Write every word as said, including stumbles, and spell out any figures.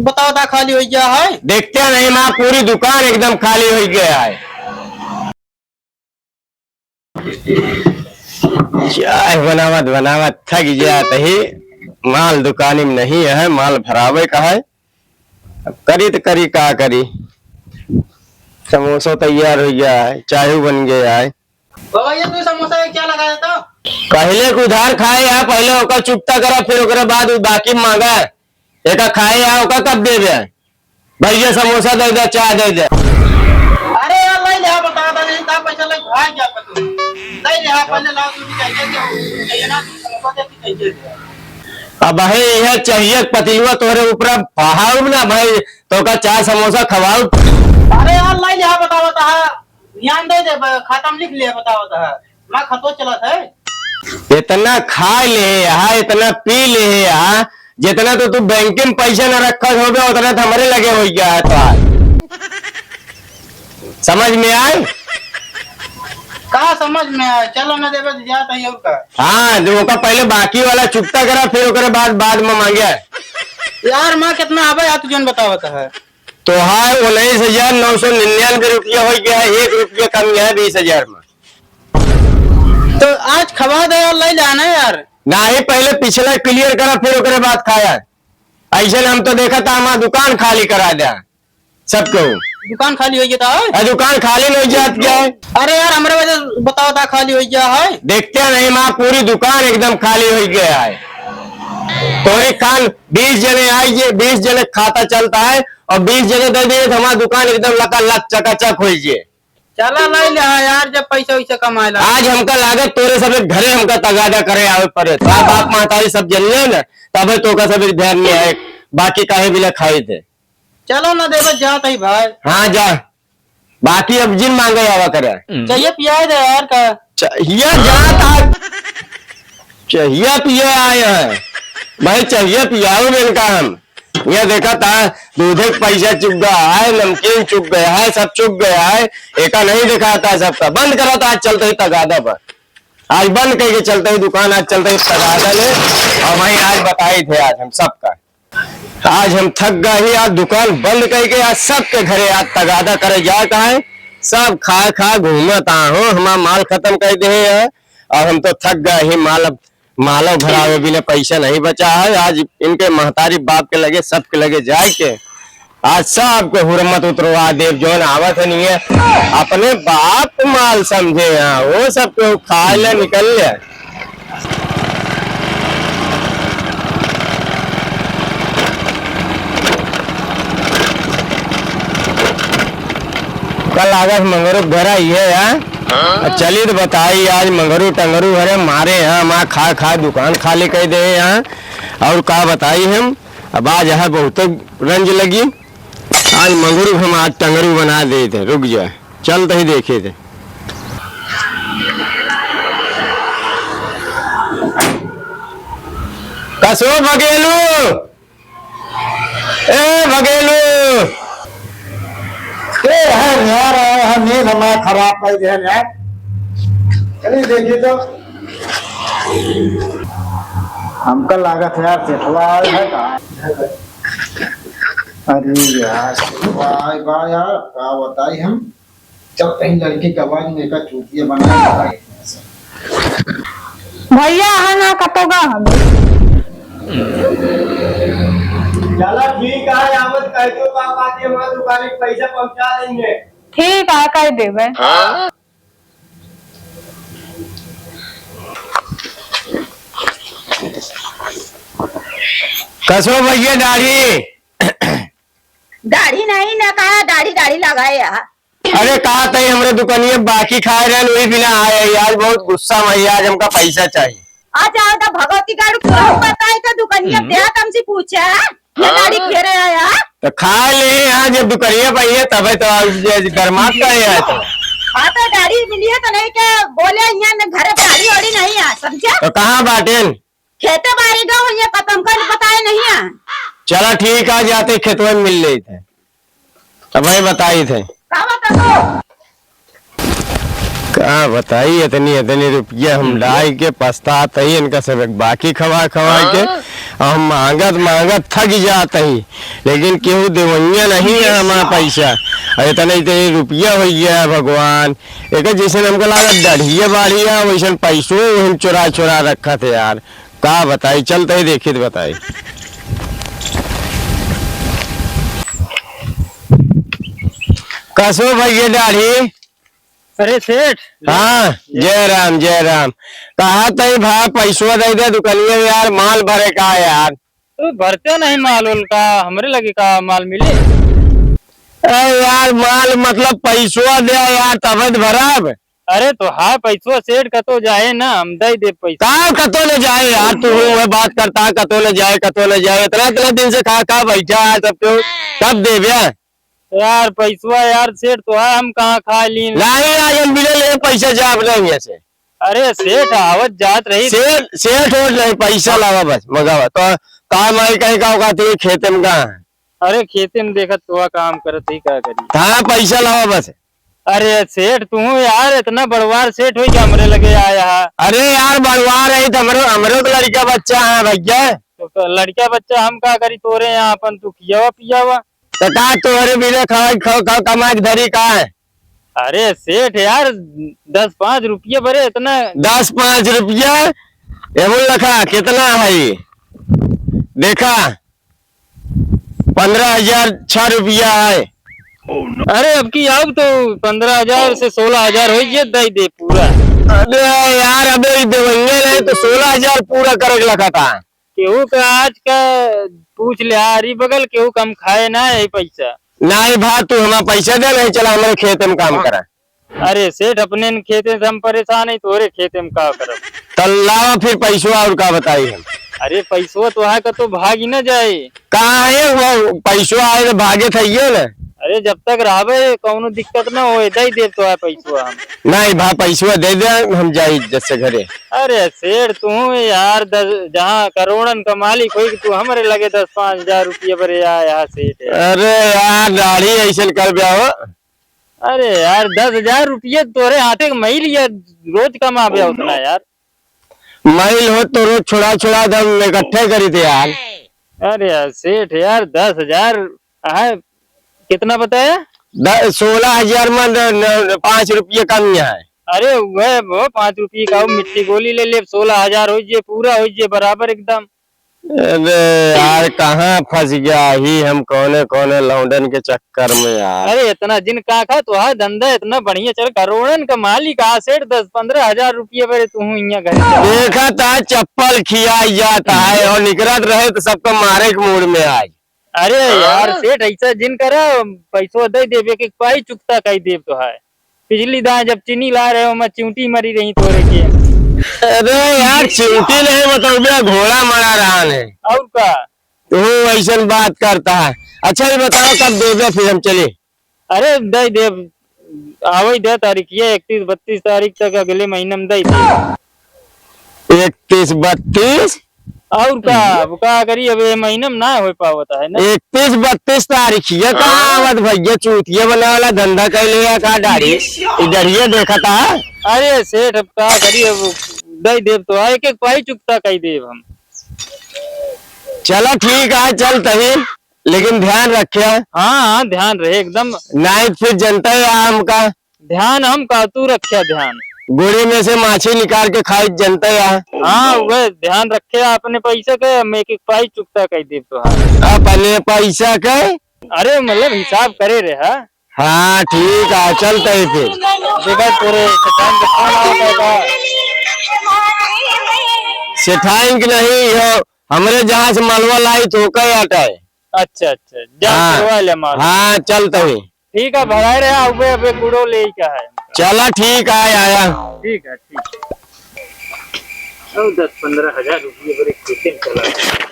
बतावा ता खाली होइ गया है। देखते नहीं माँ, पूरी दुकान एकदम खाली होइ गया है। चाय बनावत बनावत थक जात ही, माल दुकानी में नहीं है, माल भरावे का है। अब करी त करी, का करी? समोसा तैयार होइ गया है, चाय बन गया है। बाबा, ये तू समोसा का क्या लगाया था? पहिले के उधार खाए है, पहिले ओकर चुकता करा, फिर ओकरे बाद उ बाकी मांगा। एका खाए है, ओका कब देबे? भैया समोसा दे दे, चाय दे दे। अरे यार, ले ले, बतावा ता, नहीं ता पैसा ले भाग जा तू। ले ले, पहिले लाओ, तू भी चाहिए क्या? चाहिए ना, तू समोसा दे, तू चाहिए। अब भाई, यह चाहिए पतिलुआ तोहरे ऊपर पहाड़ ना भाई, तोका चाय समोसा खवाऊ। अरे यार, ले ले, बतावा ता। ध्यान दे दे, ब-, खाता में लिख ले, बतावा ता। मैं खतो चलत है। इतना खा ले हा, इतना पी ले हा, जितना तो तू बैंक में पैसा न रखत होबे, उतना तो हमरे लगे होइ गया है तो आज। समझ में आए? का समझ में आए? चलो ना देबे तो जात है और का। हाँ, जो ओका पहिले बाकी वाला चुकता करा, फिर ओकरे बाद, बाद में मांगे। यार, मैं कितना आवे यार, तू जौन बतावत है। तोहार उन्नीस हजार नौ सौ निन्यानवे रुपया होइ गया है, एक रुपया कम गया है बीस हजार में। तो आज खवा दे और ले जाना यार। नाही, पहिले पिछला clear करा, फिर ओकरे बाद खाया। ऐसे हम तो देखा था, हमार दुकान खाली करा द्या सबके। दुकान खाली होइ गया था? अरे, दुकान खाली नहीं जात क्या है? अरे यार, हमरे वजह से बतावा ता खाली होइ गया है। देखते नहीं माँ, पूरी दुकान एकदम खाली होइ गया है। तोरे खान बीस जने आइए, बीस जने खाता चलता है और बीस जने दे दिए तो हमार दुकान एकदम लकालक चकाचक होइए। चला लाई ले यार, जब पैसा वैसा कमाए ला। आज हमका लागत तोरे सब घरे हमका तगादा करे आवे पड़े। तोहार बाप महतारी सब जन ले ना, तबे तोका सब ध्यान में आए, बाकी काहे बिना खाए थे। चलो ना देवे, जात ही भाई। हाँ, जा। बाकी अब जिन मांगे आवा करे। चाहिए पियाए दे यार का। चाहिए जात आज। चाहिए पिए आए हैं। भाई, चाहिए पियाओ इनका हम। ये देखा था, दूधे के पैसा चुक गया है, नमकीन चुक गया है, सब चुक गया है। एका नहीं देखा था सबका। बंद करा था आज चलते ही तगादा पर। आज बंद करके चलते ही दुकान, आज चलते ही तगादा ले। और वहीं आज बताई थे आज हम सबका। आज हम थक गए ही, आज दुकान बंद करके आज सबके घरे आज तगादा करे जात है। सब खा खा घूमत आ हो, हमार माल खतम कर दे है। और हम तो थक गए ही, माल अब मालो भरावे बिना पैसा नहीं बचा है। आज इनके महतारी बाप के लगे, सबके लगे जाए के आज सबके हुरमत उतरवा देब। जौन आवत है नहीं है, अपने बाप माल समझे हैं, वो सबके खाए ले निकल ले। कल लागत मंगरू के घर आई है यार। हाँ? चली तो बताई आज मंगरू टंगरू हरे मारे हैं, हमार खा खा दुकान खाली कर दे हैं। और का बताई हम, अब आज है बहुत रंज लगी। आज मंगरू हम आज टंगरू बना देते, रुक जा, चल तही देखे थे। कसो भगेलू, ए भगेलू। ए, है यार, आया है, नींद हमारा खराब कर दिया यार। चलिए देखिए तो। हमका लागत है यार, सेठवा आया है का? अरे यार, सेठवा आया बा यार, का बताई हम? चल, कहीं लड़की के आवाज में एका चूतिया बना के खाए। भैया, हाँ ना, कतो गा हम। चला, ठीक है, आवत कह दो, पापा जी हमारे दुकान में पैसा पहुंचा देंगे। ठीक है, कह देबे। कसो भैया, दाढ़ी? दाढ़ी नहीं ना, कहा दाढ़ी, दाढ़ी लगाए यहाँ। अरे, कहा तई हमरे दुकनिया बाकी खाए रहन, वही बिना आए। आज बहुत गुस्सा में, आज हमका पैसा चाहिए। अच्छा, आओ तो भगवती गाड़ू पूरा बताई तो दुकनिया हम्म। देहात हमसे पूछे, हैं? ये हाँ। गाड़ी घेरे आया। तो खा ले यहाँ, जब दुकनिया पाई है, तबे तो आज, आज गरमात का है तो। हाँ, तो गाड़ी मिली है तो नहीं क्या बोले, यहाँ न घर गाड़ी वाड़ी नहीं है, समझे? तो कहाँ बाटेन? खेते बारी गो, ये खत्म कर बताए नहीं है। चला ठीक, आ जाते खेतवा में मिल लेते। तब भाई बताई थे। का बताओ? का बताई, इतनी, इतनी रुपया हम डाल के पछतात ही, इनका सब एक बाकी खवा, खवा के। हाँ। हम मांगत मांगत थक जात ही, लेकिन केहू देवइया नहीं है हमार पैसा। अरे, इतना इतने रुपया हो गया है, भगवान। एक जैसे हमको लागत दाढ़िया बाढ़िया, वैसन पैसो हम चुरा चुरा रखत है यार। का बताई, चलते ही देखित बताई। कसो भैया दाढ़ी? अरे सेठ। हाँ, जय राम, जय राम। कहा तई भा, पैसवा दे दे दुकनिया में यार, माल भरे का है यार। तू भरते नहीं माल उल का, हमरे लगे का माल मिले? अरे यार, माल मतलब पैसवा दे यार, तबे तो भरब। अरे तो हाँ, पैसवा सेठ कतो जाए ना, हम दे दे पैसा। का कतो न जाए यार, तू हूँ वह बात करता, कतो न जाए, कतो न जाए। इतना, इतना दिन से खा, खा बैठा है, तब तो, कब देबे? यार, पैसवा यार, सेठ तो है, हम कहाँ खा लीन? नहीं, आज हम बिना ले पैसा जाब नहीं ऐसे। अरे, सेठ आवत जात रही। सेठ, सेठ होत नहीं, पैसा लावा बस, मंगावा। तो काम आई कहीं का होगा, तेरे खेते में कहाँ है? अरे, खेते में देखत तो काम करत ही, का करी? हाँ, पैसा लावा बस। अरे, सेठ, तू यार, इतना बड़वार सेठ होई क्या हमरे लगे आया है? अरे यार, बड़वार है तो हमरो, हमरो तो लड़का बच्चा है भैया। तो क-, लड़का बच्चा हम का करी तोरे यहाँ, अपन तू खियावा पियावा। तो का तोहरे बिना खाए, खाओ, खाओ, कमाए के धरी का है? अरे सेठ यार, दस पाँच रुपये बरे इतना। दस पाँच रुपया? एगो लखा कितना है ये? देखा, पन्द्रह हजार छह रुपया है। अरे अब की आओ तो पन्द्रह हजार से सोलह हजार हो ये दे दे पूरा। अरे यार, अबे ई देवइये नहीं तो सोलह हजार पूरा करे के लखा था। केहू का आज का पूछ ले, आरी बगल केहू कम खाए ना है पैसा। नहीं भा, तू हमारा पैसा दे, नहीं चला हमारे खेत में काम करा। अरे सेठ, अपने न खेते से हम परेशान है, तोरे खेते में का करब? तो लावा फिर पैसवा और का बताई हम। अरे पैसवा तो है का तो भागी ना जाए। कहाँ है वो पैसवा आए तो भागे थे ये ना। अरे जब तक रहबे कौनो दिक्कत ना होए, दे देब तो है पैसवा हम। नहीं भा, पैसवा दे दे, हम जाई जैसे घरे। अरे सेठ, तू यार, दस, जहाँ करोड़न का मालिक होई कि तू हमरे लगे दस पाँच हजार रुपये बरे आ, यहाँ सेठ है। अरे यार, दाढ़ी ऐसन कर ब्या हो। अरे यार, दस हजार रुपये तोरे हाथे के मइल ये रोज कमाबे उतना यार। मइल हो तो रोज छोड़ा छोड़ा दम इकट्ठे करी थे यार। अरे यार सेठ यार, दस हजार है, कितना बताया? द-, सोलह हजार में न, न, पाँच रुपये कम ही है। अरे वह वो पाँच रुपये का वो मिट्टी गोली ले ले, सोलह हजार हो जे, पूरा हो जे बराबर एकदम। अरे यार, कहाँ फंस गया ही हम, कौने कौने लौंडन के चक्कर में यार। अरे इतना जिन का खा, तो हाँ धंधा इतना बढ़िया चल, करोड़न का मालिक आ सेठ, दस पन्द्रह हजार रुपये बरे तू हूँ इहाँ घर चला। देखा था चप्पल खियाई जाता है और निकरत रहे तो सबको मारे के मूड में आए। अरे यार हाँ? सेठ, ऐसा जिन करा, पैसो दे देब, एक एक पाई चुकता कई देब तो है। पिछली दाएं जब चीनी ला रहे हो, मैं चिउँटी मरी रही तोरे के। अरे यार, चिउँटी नहीं बतौबे, घोड़ा मरा रहा है। और का? तू ऐसन बात करता है। अच्छा, ये बताओ, कब देबे फिर हम चले? अरे, दे देब, आवई दे तारीख, ये इकतीस बत्तीस तारीख तक अगले महीने में दे देब। इकतीस बत्तीस? और का, अब का करी, अब ये महीना में ना हो पावत है ना। इकतीस बत्तीस तारीख ये का हाँ। आवत भैया, चूतिया बने वाला धंधा कर लिया का दाढ़ी? इधर ये देखा था। अरे सेठ, अब का करी, अब दे देब तो एक एक पाई चुकता कई देब हम। चला ठीक है, चल तही, लेकिन ध्यान रखे। हाँ, हाँ, ध्यान रहे एकदम। नाइट फिर जनता है हमका। ध्यान हम का, तू रखे ध्यान। गोड़े में से माछी निकाल के खाई जनता है। हाँ, वह ध्यान रखे अपने पैसे के, हम एक एक पाई चुकता कई देब तोहार। अपने पैसा के? अरे, मतलब हिसाब करे रे, हाँ? हाँ, ठीक है, चलते ही फिर। देखा तोरे सेठाइन के फोन आवत है का? सेठाइन के नहीं, यो हमरे जहाँ से मलवा लाई तो कई आटा है। अच्छा, अच्छा, जा हाँ। करवा ले माल। हाँ, चलते ही। ठीक है, भराए रहे, अबे, अबे गुड़ो ले ही का है। चला, ठीक है, आया। ठीक है, ठीक। अब दस पन्द्रह हजार रुपये बरे खेते में चला गया।